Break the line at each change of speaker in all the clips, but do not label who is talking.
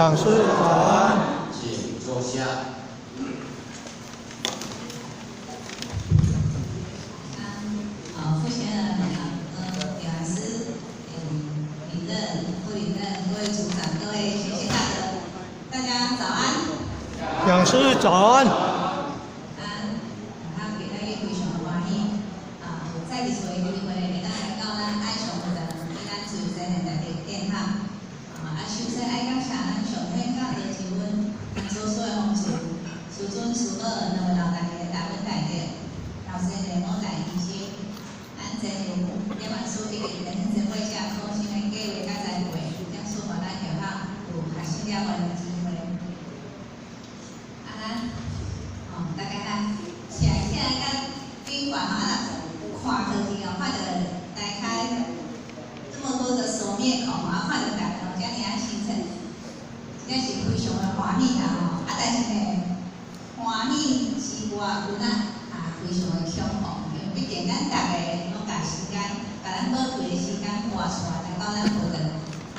講師早安。
請坐下。
好，傅先生，姚老師，李任、副理任、各位組長、各位先賢大德，大家早安。
講師早安。
啊，今仔日非常歡喜，啊，有再一次的機會會當來到咱愛上佛堂，對咱自由青年大德見學。啊，首先愛感謝咱上天教導是阮祖師的方師，師尊師母兩位老大家大恩大德，老師的母大醫生，咱真有葉萬師以及蓮花前輩者苦心的計劃佮栽培，才賜予咱學校有學習了完的機會。啊，咱吼，大家咱起來起來佮頂懸吼，啊，若看過去哦，看著大概這麼多的熟面孔，啊，看著大家攏遮爾仔親切，真正是非常的歡喜啦吼。啊，但是呢，歡喜之外，有咱也非常的恐慌，因為畢竟咱逐个攏共時間，共咱寶貴的時間撥出來來到咱佛堂，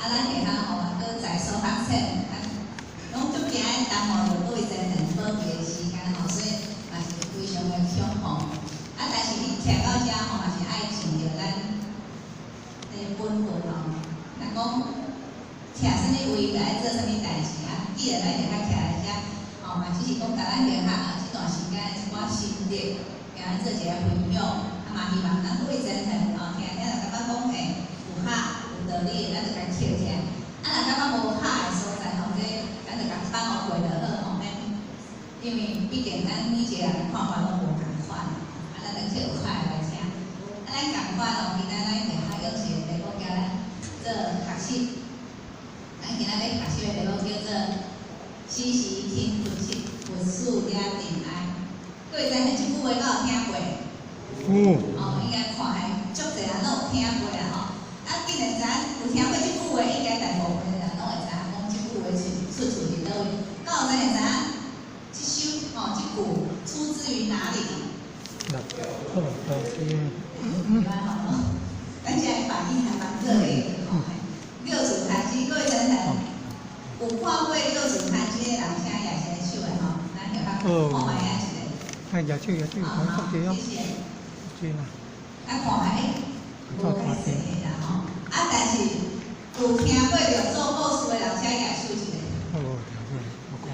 啊，咱下下吼嘛，閣在所學淺，啊，攏足驚耽誤著各位前人寶貴的時間吼，所以嘛是非常的恐慌。啊，但是你徛到遮吼，嘛是愛盡著咱那個本分吼。若講徛啥物位，就愛做啥物代誌啊。既然咱會較徛來遮，吼嘛只是講共咱學校啊這段時間的一寡心得，共咱做一個分享。啊嘛希望咱各位前人吼聽聽若感覺講有合有道理，咱就共抾起來。啊，若感覺無合的所在吼，這咱就共放予過就好吼，免，因為畢竟咱每一個人看法攏無仝款，啊，咱就抾有較的來聽。啊，咱仝款哦，今仔咱會較用一個題目叫咱做學習。咱今仔欲學習的題目叫做“時時勤佛七，佛事惹塵埃”。各位知影這句話敢有聽過？
有。
哦，應該看來足濟人攏有聽過啦吼。啊，既然知影有聽過這句話，應該大部分的人攏會知影講這句話出出自佇佗位。敢有人會知影這首吼這句出自於哪裡？
那，哦，
蠻好，咱這個反應還蠻熱烈的吼。六祖壇經，各位先生，有看過六祖壇經的人，請舉一下手的吼，咱就較看覓仔一下。
哎，舉手舉手，講足濟哦。
謝謝。
是啦。
啊，看覓，無太濟啦吼。啊，但是有聽過六祖故事的人，請舉手一下。
哦，聽過，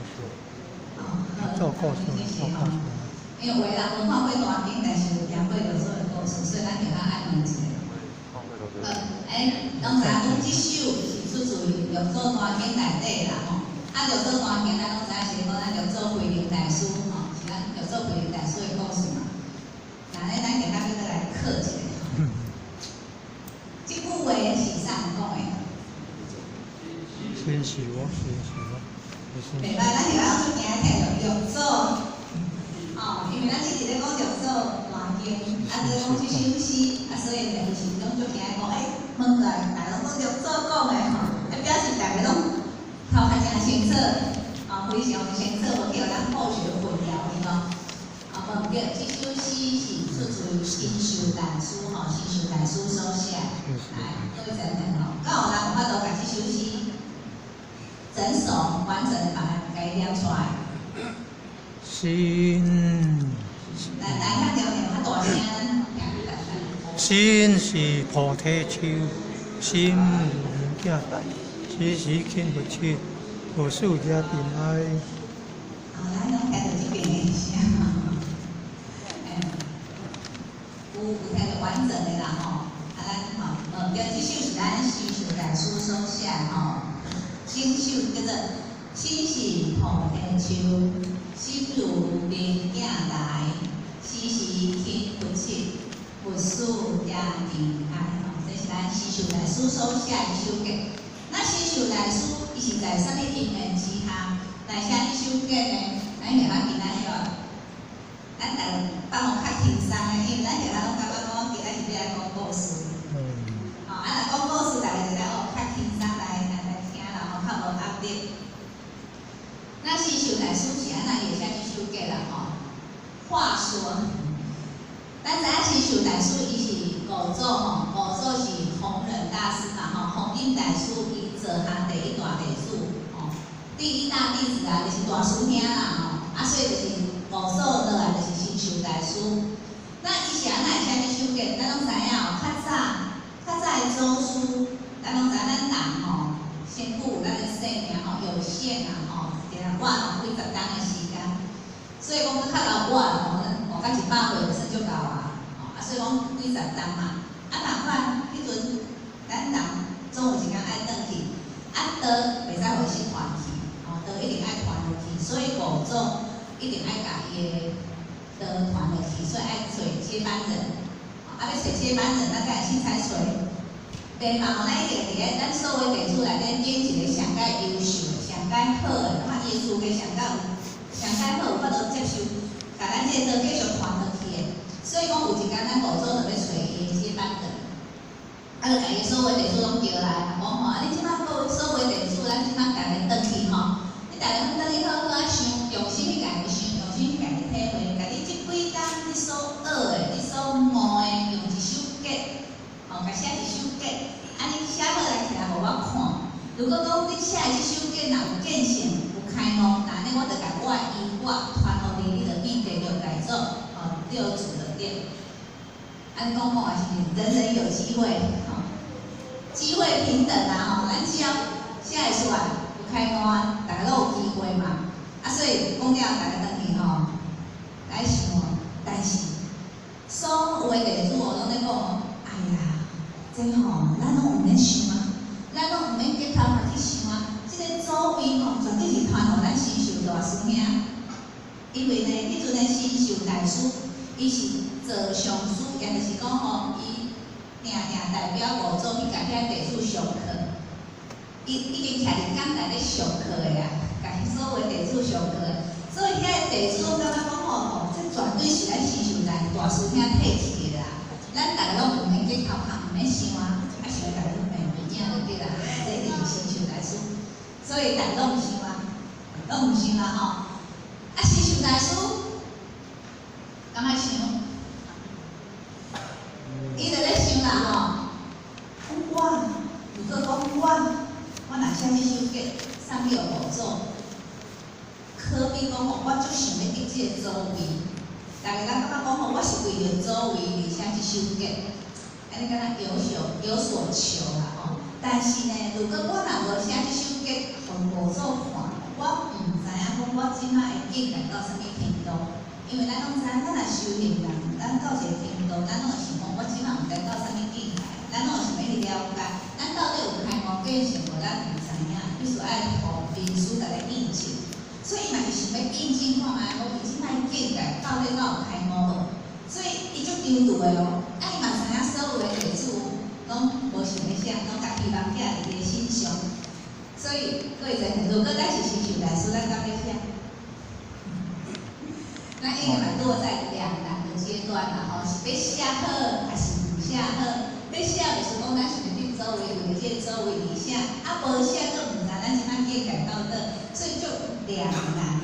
做故事。做故事，做故事。
因為有的人無看過壇經，但是有聽過六祖的故事，所以咱就較愛問一下。欸，攏知影講這首是出自於六祖壇經內底啦吼。啊，六祖壇經咱攏知影是講咱六祖慧能大師吼，是咱六祖慧能大師的故事嘛。那呢，咱今仔欲閣來考一下吼。這句話是啥人講的？
先是我，先是我。
袂歹，咱是愛出驚聽著六祖，吼，因為咱一直咧講六祖壇經，啊，閣講這首詩，啊，所以就有時攏足驚講，欸，問過來，大家攏講六祖講的吼，啊，表示逐个攏頭殼誠清楚，哦，非常清楚，無去予咱後學混淆去無？啊，無毋對，這首詩是出自於神秀大師吼，神秀大師所寫的。來，各位先生吼，敢有人有法度共這首詩整首完整的把它共念出來？
心。
來來，較著念較大聲，聽較簡單。
心是菩提樹，心如明鏡台，時時勤佛七，佛事惹塵埃。
好，咱攏聽著這邊的聲，欸，有聽著完整的啦吼。啊，咱吼，無對，這首是咱神秀大師所寫的吼。整首叫做“心是菩提樹，心如明鏡台，時時勤佛七，佛事惹塵埃”吼，這是咱神秀大師所寫的一首偈。那神秀大師伊是在啥物因緣之下來寫這首偈呢？咱下較今仔日哦，咱逐個放予較輕鬆的，因為咱下較攏感覺講今仔是欲來講故事。吼，啊，若講故事，逐家就來哦，較輕鬆來聽啦吼，較無壓力。那神秀大師是按怎會寫這首偈啦吼？話說，咱知影神秀大師伊是五祖吼，五祖是弘忍大師嘛吼，弘忍大師伊座下第一大弟子吼。第一大弟子啊，就是大師兄啦吼，啊，所以就是五祖落來就是神秀大師。那伊是按怎會寫這首偈？咱攏知影哦，較早較早的祖師，咱攏知咱人吼，身軀咱的生命吼有限啊吼，一日活幾十冬的時間，所以講閣較老活吼，咱活到100歲就算足夠啊，吼啊，所以講幾十冬嘛，啊仝款，彼陣咱人總有一工愛轉去，啊道袂使予失傳去，吼道一定愛傳落去，所以五祖一定愛共伊的道傳落去，所以愛揣接班人，啊欲揣接班人，咱才會凊彩揣。第嘛吼，咱一定佇咧咱所有弟子內底揀一个上蓋優秀的、上蓋好的，感覺伊的資格上蓋有、上蓋好，有法度接受，共咱這個道繼續傳落去的。所以講有一工咱五祖就欲揣伊的接班人，啊，就共伊所有弟子攏召來，講吼，啊，你這擺各位所有弟子，咱這擺逐家轉去吼，你逐家轉去好好仔想，用心去家己想，用心去家己體會，共你這幾工你所學的、你所悟的，用一首偈，吼，共寫一首偈，啊，你寫好來提來予我看。如果講你寫的這首偈若有見性、有開悟，那按呢我就共我的衣缽傳予你，你就變第六大祖，吼，六祖就對。按呢講講也是人人有機會，吼，機會平等啊，吼，咱只要寫會出來，有開悟啊，逐家攏有機會嘛。啊，所以講了，逐家轉去吼，來想哦，但是所有的弟子哦，攏咧講哦，哎呀，這吼，咱攏毋免想啊，咱攏毋免結頭殼去想啊，這個祖位吼，絕對是傳予咱神秀大師兄。因為呢，彼陣的神秀大師，伊是座上師，也就是講吼，伊定定代表五祖去共遐弟子上課。伊已經徛佇講台咧上課的啊，共所有的弟子上課。所以遐弟子攏感覺講吼，哦，這絕對是咱神秀大大師兄退去的啦。咱逐家攏毋免結頭殼，毋免想啊，啊想家己罵物件就對啦。這一定是神秀大師，所以逐家攏毋想啊，攏毋想啊吼。啊，神秀大師敢愛想？伊就咧想啦吼，講我，如果講我，我若寫這首偈送去予五祖，可比講吼，我足想欲得這個祖位。逐家咱感覺講吼，我是為著祖位而寫這首偈，按呢敢若有所有所求啦吼。但是呢，如果我若無寫這首偈予五祖看，我毋知影講我這擺的境界到啥物程度。因為咱攏知，咱若修行人，咱到一個程度，咱攏會想講，我這擺毋知到啥物境界，咱攏會想欲去了解，咱到底有開悟見性無？咱毋知影，必須愛予明師共咱印證。所以伊嘛是想欲印證看覓，講伊這擺境界到底敢有開悟無？所以伊足躊躇的哦。啊，伊嘛知影所有的弟子攏無想欲寫，攏共希望寄佇伊的身上。所以各位知影，如果咱是神秀大師，咱敢欲寫？咱應該嘛落在兩難的階段啦，吼，是欲寫好還是毋寫好？欲寫就是講咱想欲得祖位，為著這個祖位而寫，啊無寫閣毋知咱這擺境界到佗，所以足兩難。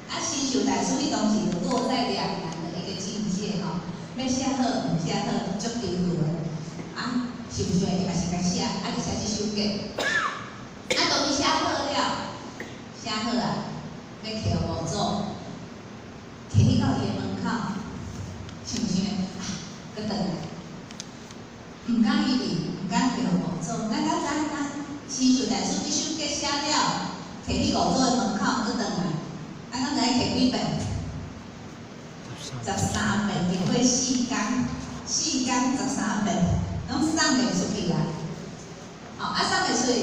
啊，神秀大師彼當時就落在兩難的一個境界吼，欲寫好毋寫好，足躊躇的。啊，想想伊嘛是共寫，啊就寫這首偈。啊，當伊寫好了，寫好啊，欲提予五祖。提去到伊的門口，想想啊，閣轉來，毋敢入去，毋敢提予五祖。咱敢知影，神秀大師這首偈寫了，提去五祖的門口，閣轉來，咱敢知影提幾遍？13遍，經過四工，四工十三遍，攏送袂出去啊！吼，啊送袂出去，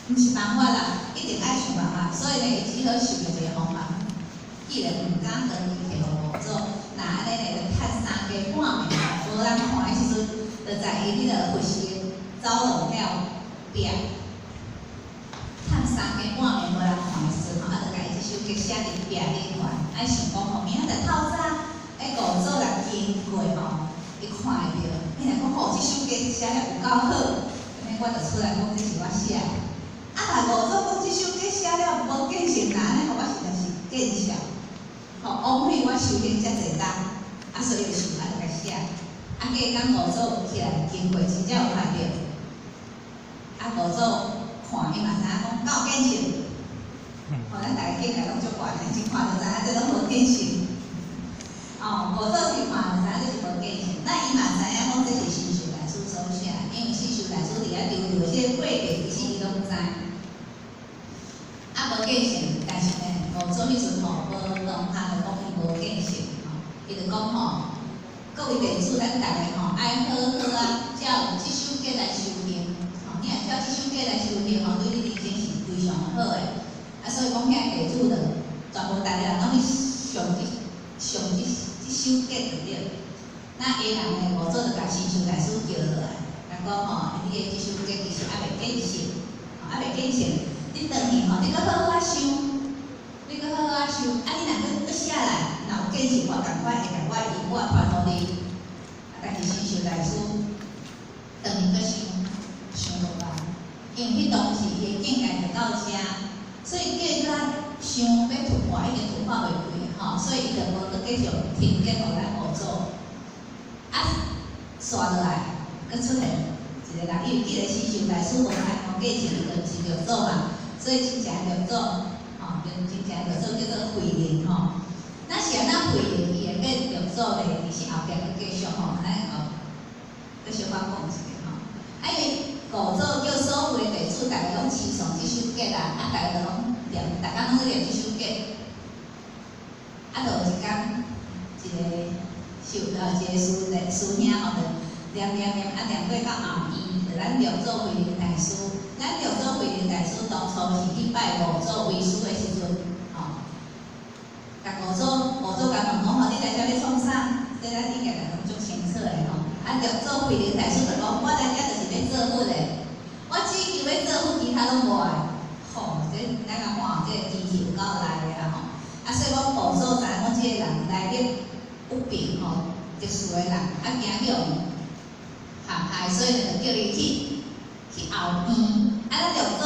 毋是辦法啦，一定愛想辦法。所以呢，伊只好想著一個方法。既然毋敢轉去提予五祖，若按呢咧，就趁三更半暝無人看的時陣，就在伊彼個佛寺的走廊了壁，趁三更半暝無人看的時陣，吼，啊，就共伊這首偈寫佇壁頂懸，啊，想講吼，明仔載透早，彼五祖來經過吼，伊看會著，伊若講吼，這首偈寫了有夠好，按呢我就出來講這是我寫的。啊，若五祖講這首偈寫了無見性，若按呢，予我實在是見笑。吼，枉費我修行遮濟冬，啊，所以就想啊，就共寫。啊，隔工五祖起來經過，真正有看著。啊，五祖看伊嘛知影講，敢有見性？境界攏足懸的，一看就知影這攏無見性。哦，五祖是看就知影這是無見性，那伊嘛知影講這是神秀大師所寫，因為神秀大師佇遐逗留，這個過程其實伊攏知。啊，無見性，但是呢，五祖彼陣吼無當下就講伊無見性吼，伊就講吼，各位弟子，咱逐个吼愛好好啊，照這首偈來修行，吼，你若照這首偈來修行吼，對你人生是非常好的。啊，所以講遐弟子就全部逐个人攏去誦這誦這這首偈就對。那下人呢，五祖就共神秀大師叫落來，共講吼，你的這首偈其實猶未見性，吼，猶未見性。你轉去吼，你閣好好啊想，你閣好好啊想，啊，你若閣閣寫來，若有見性，我仝款會共我因果傳予你。啊，但是神秀大師轉去閣想，想落來，因為彼當時伊的境界就到遮，所以叫伊閣想欲突破，已經突破袂開吼，所以伊就無閣繼續停結予咱五祖。啊，煞落來，閣出現一個人，因為既然神秀大師無開悟見性，伊就毋是六祖嘛。所以真正六祖，吼，真正六祖叫做慧能吼。那是按怎慧能伊會變六祖咧？其實後壁閣繼續吼，咱後閣小可講一下吼。啊，因為五祖叫所有的弟子，逐个攏持誦這首偈啦，啊，逐个就攏念，逐工攏咧念這首偈。啊，就有一工，一個修一個師弟師兄吼，就念念念，啊，念過到後院，就咱六祖慧能大師。咱六祖慧能大師當初是去拜五祖為師的時陣，吼，共五祖五祖共問講吼，你來遮欲創啥？這咱應該攏足清楚的吼。啊，六祖慧能大師就講，我來遮就是欲做佛的，我只求欲做佛，其他攏無愛。吼，這咱來看這個機器有夠來的啊吼。啊，所以講五祖知影講這個人來歷不明吼，特殊的人，啊驚予人陷害，所以就叫伊去後院。啊，咱六祖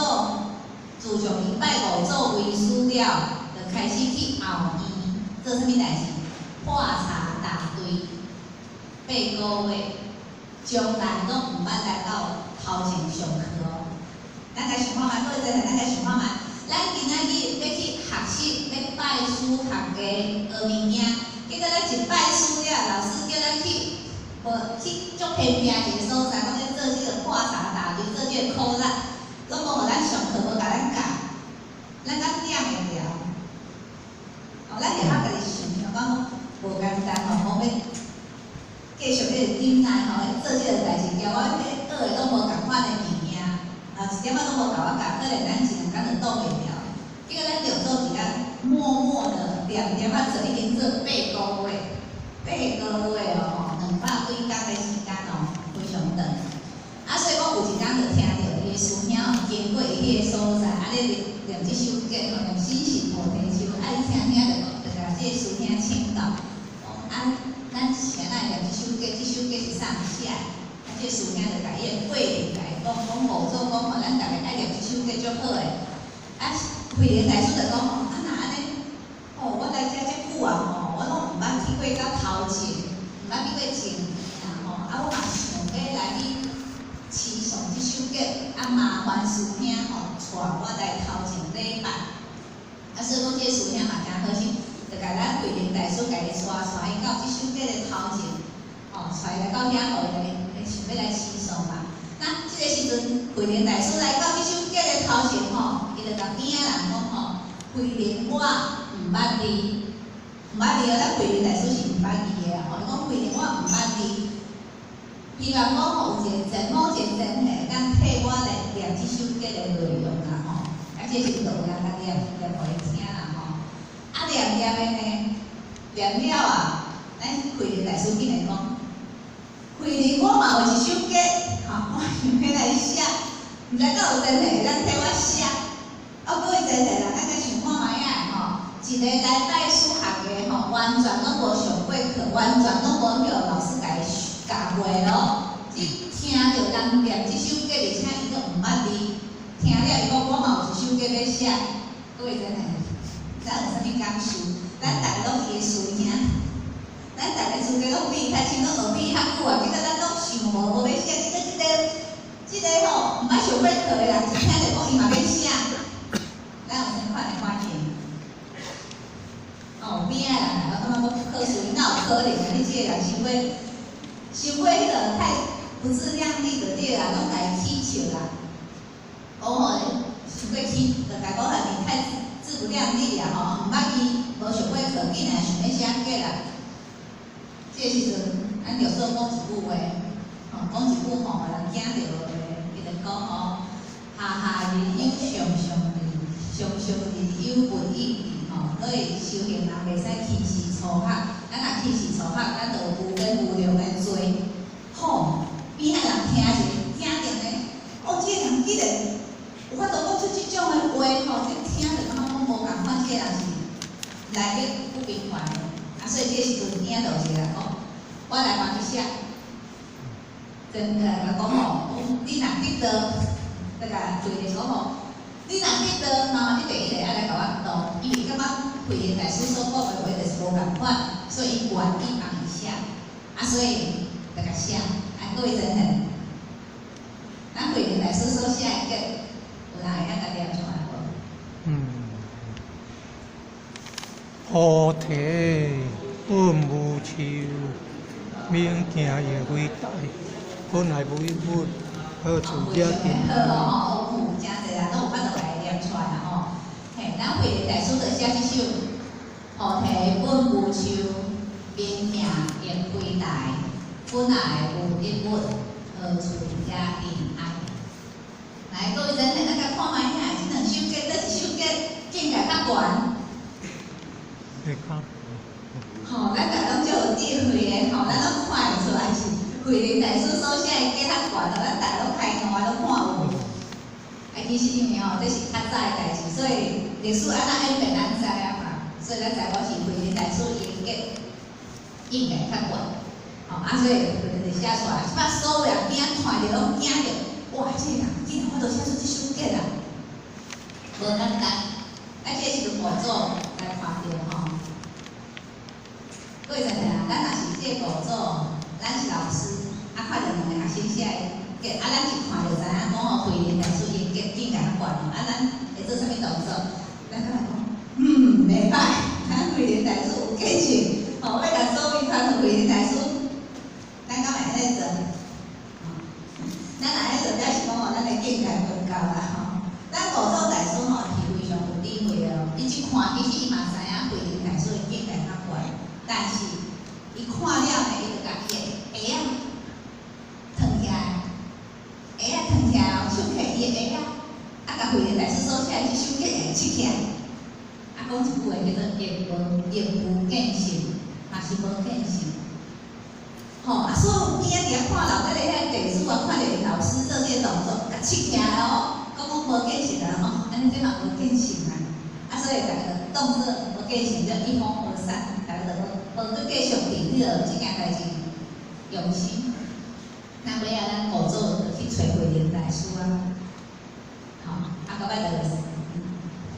自從伊拜五祖為師了，就開始去後院做啥物代誌？喝茶打堆，8個月，從來攏毋捌來到頭前上課哦。咱來想看覓，各位真咱來想看覓，咱今仔日欲去學習，欲拜師學藝，學物件，結果咱一拜師了，老師叫咱去，無去足偏僻一個所在，講咧做這個喝茶打堆，做這個苦力，攏無予咱上課，無共咱教，咱敢踮會牢？哦，咱會曉家己想想講無簡單吼，講欲繼續咧忍耐吼，做這個代誌，交我咧學的攏無仝款的物件，啊，一點仔攏無共我教，可能咱一兩工就擋袂牢。結果咱六祖佇遐默默的念念仔做，已經做八個月，八個月哦吼，200幾工的時間哦，非常長。啊，所以講有一工就聽著伊的師兄吼經過伊彼個所在，啊咧念這首偈吼，念信心菩提樹，啊伊聽聽就就共這個師兄請教，講啊，咱是按怎念這首偈？這首偈是啥物寫的？啊，這個師兄就共伊的過程共伊講，講五祖講吼，咱逐个愛念這首偈足好的。啊，慧能大師就講吼，啊若按呢，吼，我來遮遮久啊吼，我攏毋捌去過到頭前，毋捌去過前院啊吼，啊我嘛想欲來去持誦這首偈，啊麻煩師兄吼帶我來頭前禮拜。啊，所以講這個師兄嘛誠好心，就共咱慧能大師共伊帶帶伊到這首偈的頭前，吼，帶伊來到遐，予伊來想欲來持誦嘛。那這個時陣，慧能大師來到這首偈的頭前吼，伊就共邊仔人講吼，慧能我毋捌字，毋捌字哦，咱慧能大師是毋捌字的啊吼。伊講慧能我毋捌字，希望講吼有一個前某一個前會當替我來念這首偈的內容啦吼。啊，這時陣就有人共念念予伊聽啦吼。啊，念念的呢，念了啊，咱慧能大師竟然講，慧能我嘛有一首偈，吼，我想欲來寫，毋知敢有前會當替我寫。啊，各位前輩人，咱來想看覓仔吼，一個來拜師學藝吼，完全攏無上過課，完全攏無予老師共伊教過咯。只聽著人念這首偈，而且伊閣毋捌字，聽了伊講我嘛有一首偈欲寫。各位前輩，咱有啥物感受？咱逐个攏伊的師兄，咱逐个資格攏比伊較深，攏學比伊較久啊。結果咱攏想無無欲寫，結果這個吼毋捌上過課的人，一聽著講伊嘛欲寫，咱有啥款的反應？何事？哪有可能啊？你這个人傷過傷過彼个太不自量力就對啦，攏共伊起笑啦。講吼，傷過起，就共講啊，你太自不量力啊吼，毋捌伊無上過課，竟然想欲寫偈啦。這个時陣，咱六祖講一句話，吼，講一句吼，予人驚著的話，伊就講吼，下下而有上上智，上上而有不應智吼，所以修行人袂使輕視初學，咱若輕視初學，咱就有無邊無量的罪。吼，邊仔人聽者驚著呢，哦，這个人竟然有法度講出這種的話吼，這聽著感覺講無仝款，這个人是來歷不平凡的。啊，所以這个時陣邊仔就有一個人講，我來幫你寫。真的，共講吼，你若得道，這個對的講吼，你若得道，媽媽一定一定愛來共我度，因為感覺慧能大師所講的話就是無仝款，所以伊願意幫伊寫。啊，所以就共寫。啊，各位真的，咱慧能大師所寫的偈，有人會曉共念出來無？
嗯。菩提本無樹，明鏡亦非台，本來無一物，何處惹塵
好哦，吼，有誠濟人攏有法度來念出來啦吼。嘿，咱慧能大師就寫這首《菩提本無樹，明鏡亦非台，本來無一物，何處惹塵埃》。來，各位真的，咱共看覓遐，這兩首偈，佗一首偈境界較懸？
會較
吼，咱逐家攏足有智慧的，吼，咱攏看會出來是慧能大師所寫的偈較懸，咱逐家攏開悟攏看有。啊，其實因為吼，這是較早的代誌，所以歷史按怎演變，咱知影嘛。所以咱知講是慧能大師伊的偈應該較懸。吼，啊，所以慧能就寫出來，這擺所有人邊仔看著攏驚著，哇，這個人竟然有法度寫出這首偈啊，無簡單。啊，這是五祖來看著吼。各位知影，咱若是這個五祖，咱是老師，啊，看著兩个學生寫的偈，啊，咱一看就知影講吼，慧能大師伊的偈境界較懸吼，啊，咱會做啥物動作？咱敢會講，嗯，袂歹，咱慧能大師有見性，吼，欲共祖位傳予慧能大師，咱敢會按呢做？咱若按呢做，表示講吼，咱的境界無夠啦吼。咱五祖大師吼是非常有智慧的哦，伊一看，其實伊嘛知影慧能大師的境界較懸，但是伊看了呢，伊就共伊的鞋仔褪起來，鞋仔褪起來哦，手提伊的鞋仔，啊，共慧能大師所寫的這首偈會拭起來，啊，講一句話叫做亦無亦無見性，嘛是無見性。吼，啊，所有邊仔佇遐看老底咧遐弟子啊，看著𪜶老師做這個動作，共拭起來哦，講講無見性啊，吼，按呢這嘛無見性啊，啊，所以逐家就當做無見性，就一哄而散，逐家就無無閣繼續佇彼个這件代誌用心。那尾仔咱五祖就去揣慧能大師啊，吼，啊，到尾就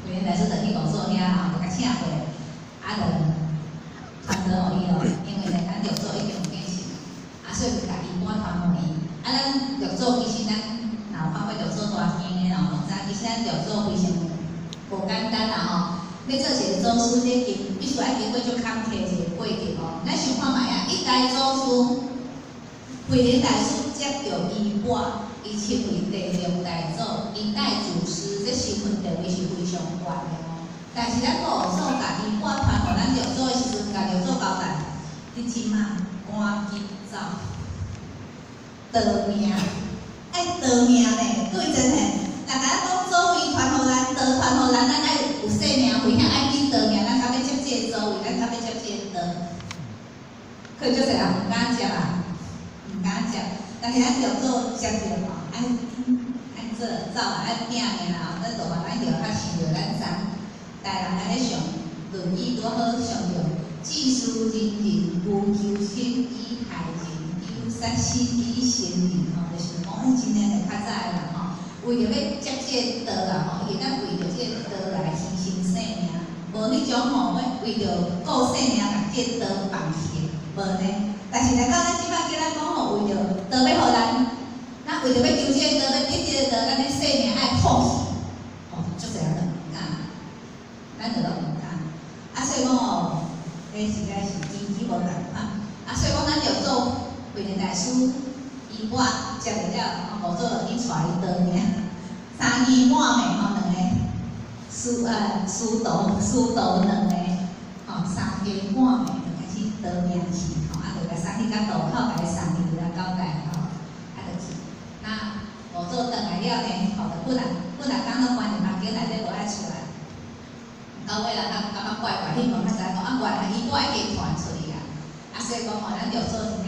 慧能大師就去五祖遐吼，就共請過來，啊，就傳道予伊咯，因為呢，咱六祖已經有見性，啊，所以就共衣缽傳予伊。啊，咱六祖其實咱若有看過六祖大經的吼，攏知其實咱六祖非常無簡單啦吼。欲做一個祖師，這經必須愛經過足坎坷一個過程吼。咱想看覓啊，一代祖師慧能大師接著衣缽，伊稱為地藏大祖，一代祖師，這身份地位是非常懸的吼。但是咱五祖共衣缽傳予咱六祖的時陣，共六祖交代，你這馬趕緊走，逃命，愛逃命呢，各位真的，若共咱講祖位傳予咱，道傳予咱，咱愛有性命危險，愛緊逃命，咱敢欲接這個祖位，咱敢欲接這個道？可能足濟人毋敢接啊，毋敢接。但是咱六祖接著吼，愛愛做走啊，愛拼命啊，咱就予咱著較像著咱昨台人按呢上《論語》拄好上著，濟事仁人無求生以害仁，有殺身以成仁吼，就是講阮真正就較早的人吼，為著欲接這個道啦吼，伊會當為著這個道來犧牲性命，無彼種吼，欲為著顧性命，共這個道放棄，無呢。但是來到咱這擺叫咱講吼，為著道欲予咱，咱為著欲求這個道，欲得這個道，咱的性命愛放棄，吼，足濟人就毋敢，咱就攏毋敢。啊，所以講吼，這實在是真質無仝款。啊，所以講咱著做慧能大師衣缽接著了，吼，五祖就去帶伊轉命，三更半暝吼，兩個師徒兩個，吼，三更半暝就開始轉命去，吼，啊，就共送去到渡口，共伊送去了交代，吼，啊，就去。那五祖轉來了呢，吼，就幾若工攏關佇房間內底無愛出來。到尾啦，較感覺怪怪，去問較知講，啊，原來衣缽已經傳出去啊。啊，所以講吼，咱著做真正，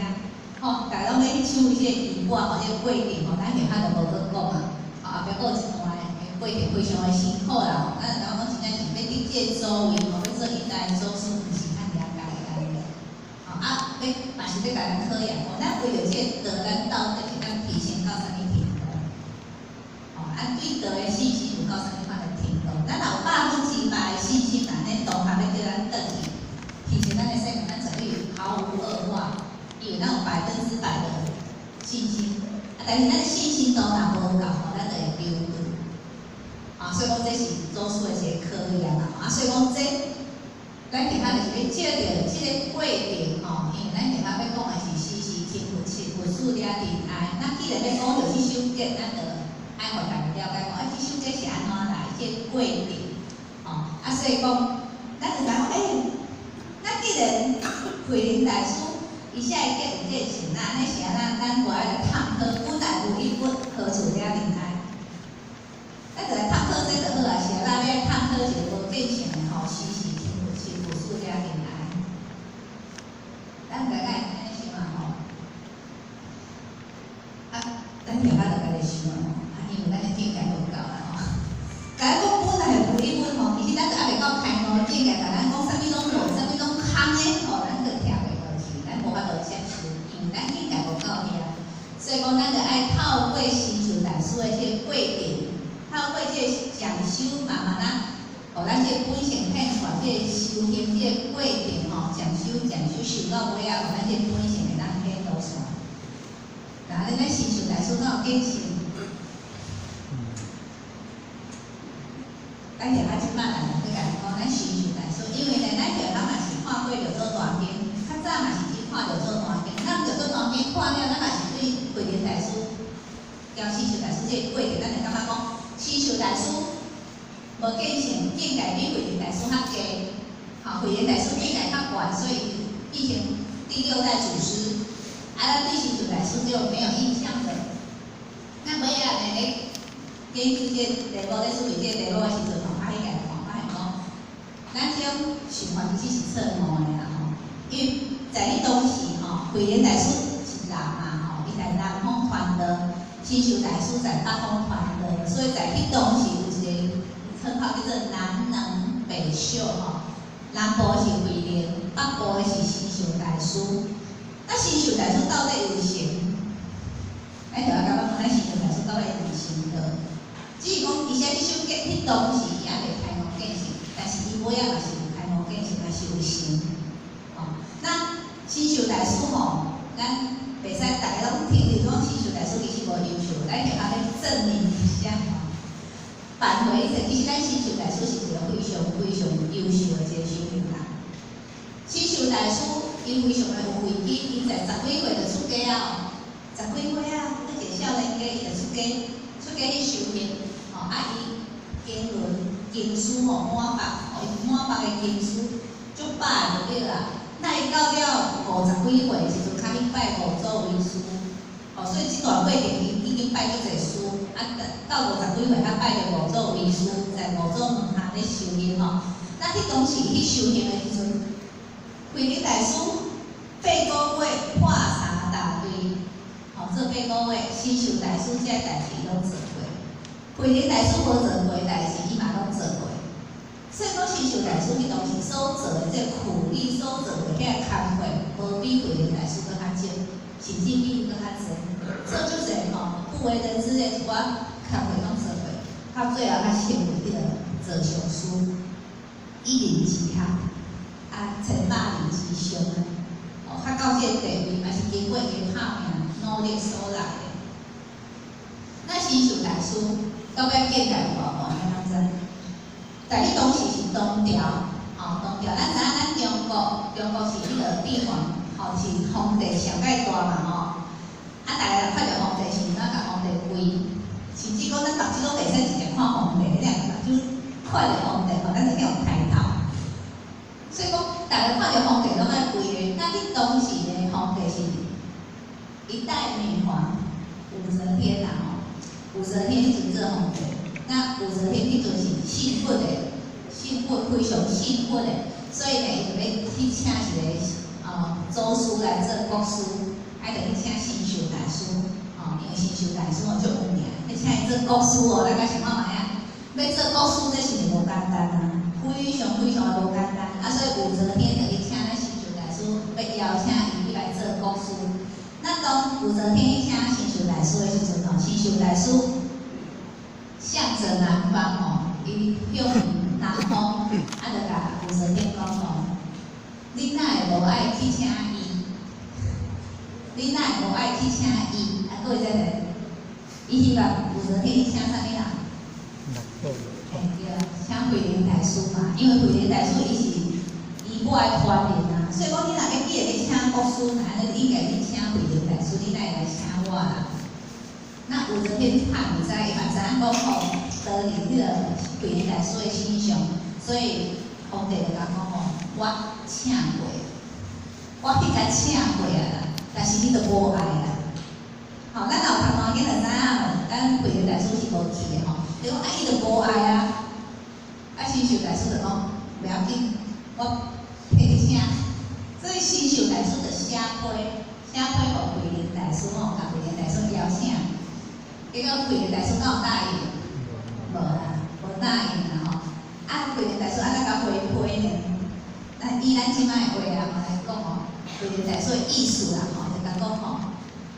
吼，逐家攏欲去搶這個衣缽吼，這個過程吼，咱下較就無閣講啊。吼，後壁閣有一段的過程非常的辛苦啦吼。咱就感覺講真正是欲得這個祖位吼，欲做一代祖師，毋是遐爾仔簡單的。吼，啊，欲嘛是欲共咱考驗講，咱為著這個道，咱到底會當提升到啥物程度？吼，啊，對道的信心有夠啥物款的程度？咱若有100%的信心，按呢同學欲叫咱轉去，提升咱的生命，咱絕對毫無二話，因為咱有100%的信心。啊，但是咱信心度若無夠吼，咱就會丟掉。啊，所以講這是祖師的一個考驗啦。啊，所以講這，咱今仔就是欲藉著這個過程吼，因為咱今仔欲講的是時時親佛七佛四攝仁愛。那既然欲講著這首偈，咱就愛予大家了解講，啊，這首偈是按怎來？這個過程，吼，啊，所以講，咱就知影講，欸，咱既然慧能大師伊寫的偈有這個像，那按呢是按怎？咱無愛來探討本來無一物，何處惹塵埃？咱就來探討這就好啊，是按怎欲來探討一個無見性的吼，時時親佛七佛四攝仁愛。咱毋知敢會按呢想啊吼？啊，咱下較就家己想啊吼，啊，因為咱的境界無夠啦吼。共咱講本來無一物吼，其實咱就猶未到開悟境界，共咱講啥物攏無，啥物攏空的吼，咱閣聽袂落去，咱無法度接受，因為咱境界無夠遐。所以講，咱就愛透過成就大師的這個過程，透過這個禪修，慢慢仔，予咱這個本性顯出來，這個修行這個過程吼，漸修漸修修到尾仔，予咱這個本性會當顯露出來。那咱成就大師敢有見性？咱下仔這擺來欲共咱講，咱成就大師，因為呢，咱下仔嘛是看過六祖壇經，較早嘛是去看六祖壇經。咱六祖壇經看了，咱嘛是對慧能大師、交成就大師這個過程，咱會感覺講，成就大師無見性，境界比慧能大師較低。吼，慧能大師境界較懸，所以變成第六代祖師。啊，咱對成就大師就沒有印象了。咱尾仔呢咧研究這個題目，咧準備這個題目的時陣吼，啊去共看，發現講，咱這種想法其實是錯誤的啦吼。因為在彼當時吼，慧能大師是南嘛吼，伊在南方傳道，成就大師在北方傳道，所以在彼當時有一個稱號叫做南能北秀吼。南部是慧能，北部的是成就大師。那成就大師到底有成？咱就愛感覺講，咱成就大師到底有成的？只是講，伊寫這首偈，彼當時伊猶未開悟見性，但是伊尾仔嘛是有開悟見性，嘛是有成。吼，那成就大師吼，咱袂使逐家攏聽著講成就大師其實無優秀，咱下較欲證明一下吼。挽回一下，其實咱成就大師是一個非常非常優秀的一個修行人。成就大師伊非常的有慧根，伊在十幾歲就出家啊，十幾歲啊，閣一個少年家伊就出家，出家去修行，吼啊伊經綸經師吼滿腹，吼伊滿腹的經書足百就對啦。那伊到了50幾歲的時陣，較去拜五祖為師，吼，所以這段過程伊已經拜足濟師，啊到50幾歲才拜著五祖為師，在五祖門下咧修行吼。那彼當時去修行的時陣，慧能大師8個月破三大堆，吼做8個月，成就大師這代誌攏做過，慧能大師無做過代誌，伊嘛攏做過。所以講，成就大師彼當時所做的這個苦力，所做的遐個工課，無比慧能大師閣較少，甚至比伊閣較濟。做足濟吼，不為人知的一寡工課攏做過，到最後才成為彼個座上師，一人之下，啊，千百人之上啊！哦，較到這個地位，嘛是經過伊拍拚努力所來的。那成就大師到尾境界有偌懸，你敢知？在彼當時是唐朝，吼，唐朝，咱知影咱中國，中國是彼个帝皇，吼，是皇帝上蓋大嘛吼。啊，逐个人看著皇帝是按怎共皇帝跪，甚至講咱目睭攏袂使直接看皇帝，你若目睭看著皇帝吼，咱就去予刣頭。所以講，逐个看著皇帝攏愛跪的。那佇當時的皇帝是一代女皇武則天啦吼，武則天彼陣做皇帝，那武則天彼陣是信佛的，信佛，非常信佛的，所以呢，伊就欲去請一个祖師來做國師，愛著去請神秀大師，吼，因為神秀大師吼足有名，欲請伊做國師哦，咱來想看覓啊？欲做國師這是毋是無簡單啊？非常非常的無簡單，啊，所以武則天就去請咱神秀大師，欲邀請伊去來做國師。那當武則天去請神秀大師的時陣吼，神秀大師向着南方吼，伊向南方，啊，就共武則天講吼，你哪會無愛去請伊？你哪會無愛去請伊？啊，各位知無？伊希望武則天去請啥物人？欸，對啊，請慧能大師嘛，因為慧能大師伊是伊某的傳人啊，所以講你若欲記得欲請國師，那按呢你應該去請慧能大師，你哪會來請我啦？那武則天嘛毋知，伊嘛知影講吼，當年彼個慧能大師的形象，所以皇帝就共講吼，我請過，我去共請過啊啦，但是你都無愛啦。吼，咱若有讀大經就知影，咱慧能大師是無去的吼。伊講啊，伊就無愛啊，啊，神秀大師就講袂要緊，我替你請。所以神秀大師就寫批，寫批予慧能大師吼，共慧能大師邀請。結果慧能大師敢有答應？無啦，無答應啦吼。啊，慧能大師按怎共回批呢？咱以咱這擺的話啊，來講吼，慧能大師的意思啦吼，就共講吼，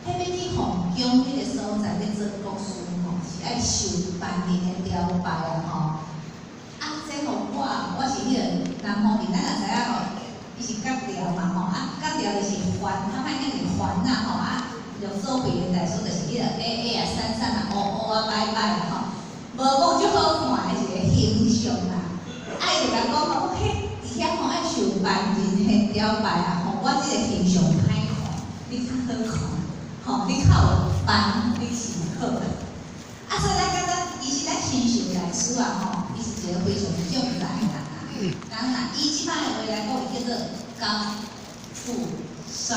彼欲去皇宮彼个所在欲做國師吼，是愛受萬人的朝拜啊吼。啊，這予我，我是彼個南方人，咱也知影吼，伊是角寮嘛吼，啊，角寮就是番，較歹聽是番仔吼，啊，六祖慧能大師就是彼個矮矮啊、瘦瘦啊、烏烏啊、歹歹啊吼，無講足好看的一個形象啦。啊，伊就共講吼，彼佇遐吼愛受萬人的朝拜啊吼，我這個形象歹看，你較好看，吼，你較有範，你是好。啊，所以咱感覺其實咱神秀大師啊吼，伊是一個非常重大的人啊。人若以這擺的話來講，伊叫做高富帥，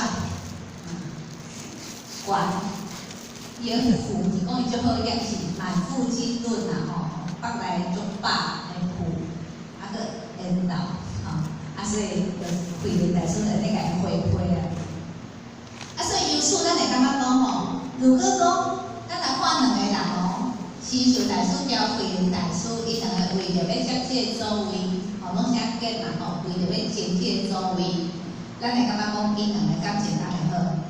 懸。伊的富是講伊足好額，是滿腹經綸啊吼，腹內足飽的富，啊閣緣投吼，啊所以就慧能大師就咧共伊回批啊。啊，所以由此咱會感覺講吼，如果講咱來看兩個人哦，神秀大師交慧能大師，伊兩个為著欲接這個祖位，吼，攏寫結嘛吼，為著欲爭這個祖位，咱會感覺講𪜶兩个感情敢會好？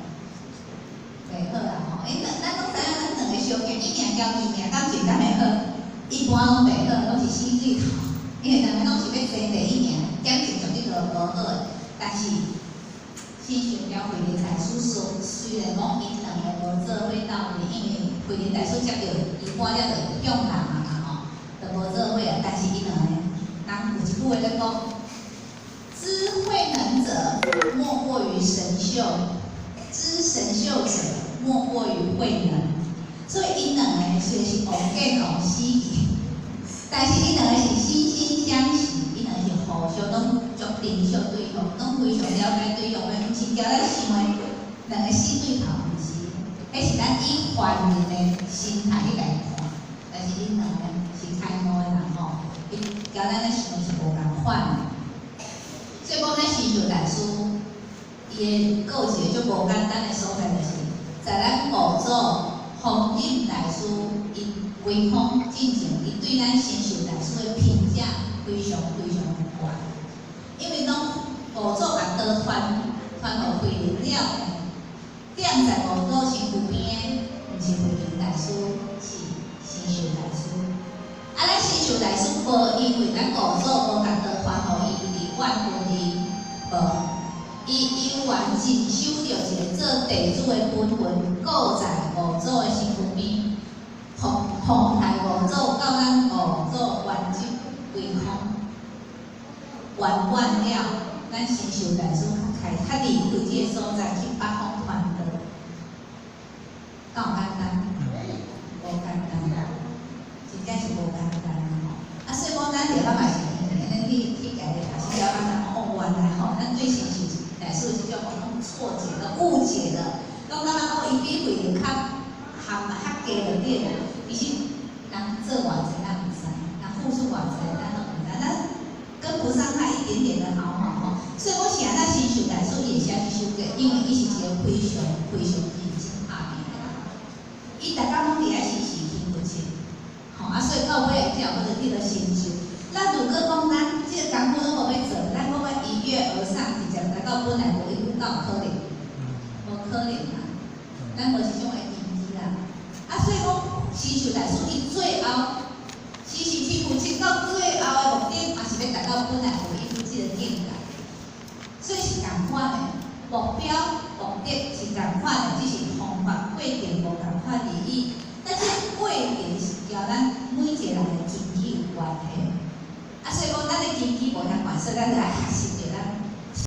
袂好啦吼，因咱攏知影，咱兩个相見，一命交二命，感情敢會好？一般攏袂好，攏是死對頭，因為兩個攏是欲爭第一名，感情絕對無好的。但是神秀交慧能大師說，雖然講𪜶兩个無做伙鬥陣，因為慧能大師接著伊半了就向南啊嘛吼，就無做伙啊。但是𪜶兩个人有一句話咧講：知慧能者，莫過於神秀；知神秀者，莫過於慧能。所以𪜶兩个雖然是王見王死去，但是𪜶兩个是惺惺相惜，𪜶兩个是互相攏足珍惜對方，攏非常了解對方的，毋是交咱想的兩个死對頭，毋是，彼是咱以凡人的心態去共伊看，但是𪜶兩个是開悟的人吼，伊交咱咧想是無仝款的。所以講，咱神秀大師伊的閣有一個足無簡單的所在，就是在咱五祖弘忍大師伊歸空進前，伊對咱神秀大師的評價非常非常懸，因為當五祖共刀傳傳予慧能了，踮在五祖身軀邊的，毋是慧能大師，是神秀大師。啊，咱神秀大師無因為咱五祖無共刀傳予伊而怨恨伊，無，伊猶原謹守著一个做弟子的本分，閣在五祖的身軀邊，奉奉台五祖到咱五祖圓寂歸空，圓滿了，咱神秀大師較開較離開這个所在去八方傳道，敢有簡單？無簡單，真正是無簡單吼。啊，所以講咱著咱嘛是按呢去共伊學習了解講哦，原來吼，咱對神秀大師這種攏錯解了、誤解了，攏感覺講伊比慧較含較低就對啦。其實人做偌濟咱毋知，人付出偌濟咱攏毋知，咱跟不上他一點點的毫毛吼。所以我是按怎神秀大師伊會寫這首歌，因為伊是一個非常非常認真拍拼的人，伊逐工攏佇遐時時勤奮吼，啊，所以到尾才有法度得到成就。咱如果講咱這個工夫攏無欲做，咱講欲一躍而上，直接達到本來無一物，敢有可能？無可能啊！咱無這種的根基啦。啊，所以講神秀大師伊最後時時天付出到最後的目的，嘛是欲達到本來無一物這個境界。所以是仝款的目標目的是仝款的，只是方法過程無仝款而已。但這個過程是交咱每一個人的根基有關係。啊，所以講咱的根基無相仝，所以咱著愛學習。